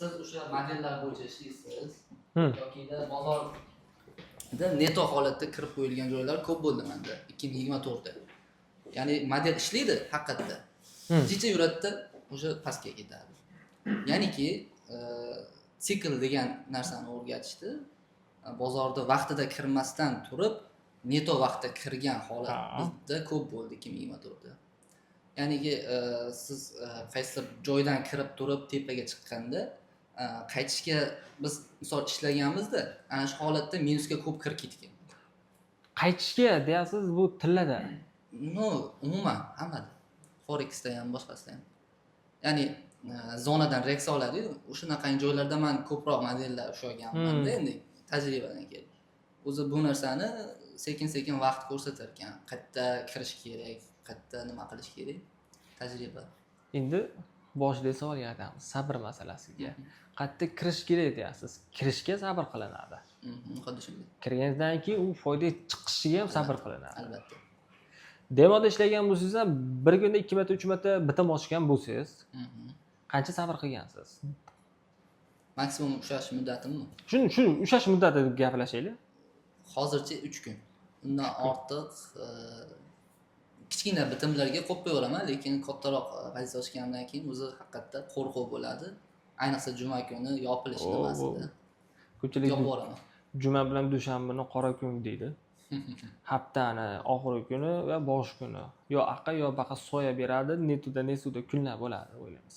Siz o'sha modellar bo'yicha ishlaysiz yokida bozorda не то holatda kirib qo'yilgan joylar ko'p bo'ldi manda 2024da. Ya'ni model ishlaydi haqiqatda, jicha yuradida, уже pastga ketadi. Ya'niki sikl degan narsani o'rgatishdi. Bozorda vaqtida kirmasdan turib, не то vaqtda kirgan holat bizda ko'p bo'ldi 2024da. Ya'niki siz qaysidir joydan kirib turib, tepaga chiqqanda qaytishga biz misol ishlaganmizda, ana shu holatda minusga ko'p kirib ketgan. Qaytishga deyapsiz, bu tillada. Ну, umuman hammada, foreksda ham, boshqasida ham. Ya'ni zonadan reaksiya oladiyu, o'shanaqangi joylarda man ko'proq modellar ushlaganmanda. Endi tajribadan kelib, o'zi bu narsani sekin sekin vaqt ko'rsatar ekan, qayerda kirish kerak, qayerda nima qilish kerak, tajriba. Endi boshida savolga qaytamiz, sabr masalasiga. Qayerda kirish kerak deyapsiz, kirishga sabr qilinadi. Xuddi shunday. Kirgandan keyin u foyda chiqishiga ham sabr qilinadi. Albatta. Demoda ishlagan bo'lsangiz ham, bir kunda ikki marta, uch marta bitim ochgan bo'lsangiz, qancha sabr qilgansiz? Maksimum ushlash muddatimmi? Shuni, shu ushlash muddati deb gaplashaylik. Hozircha 3 kun. Undan ortiq kichkina bitimlarga qo'yib qo'yaveraman, lekin kattaroq pozitsiya ochgandan keyin o'zi haqiqatda qo'rquv bo'ladi, ayniqsa juma kuni yopilish nimasida Ko'pchilik yopib yuboraman. Juma bilan dushanbani qora kun deydi, haftani oxirgi kuni va bosh kuni, yo aqa, yo baqa soya beradi, не туда, не сюда kunlar bo'ladi, o'ylaymiz.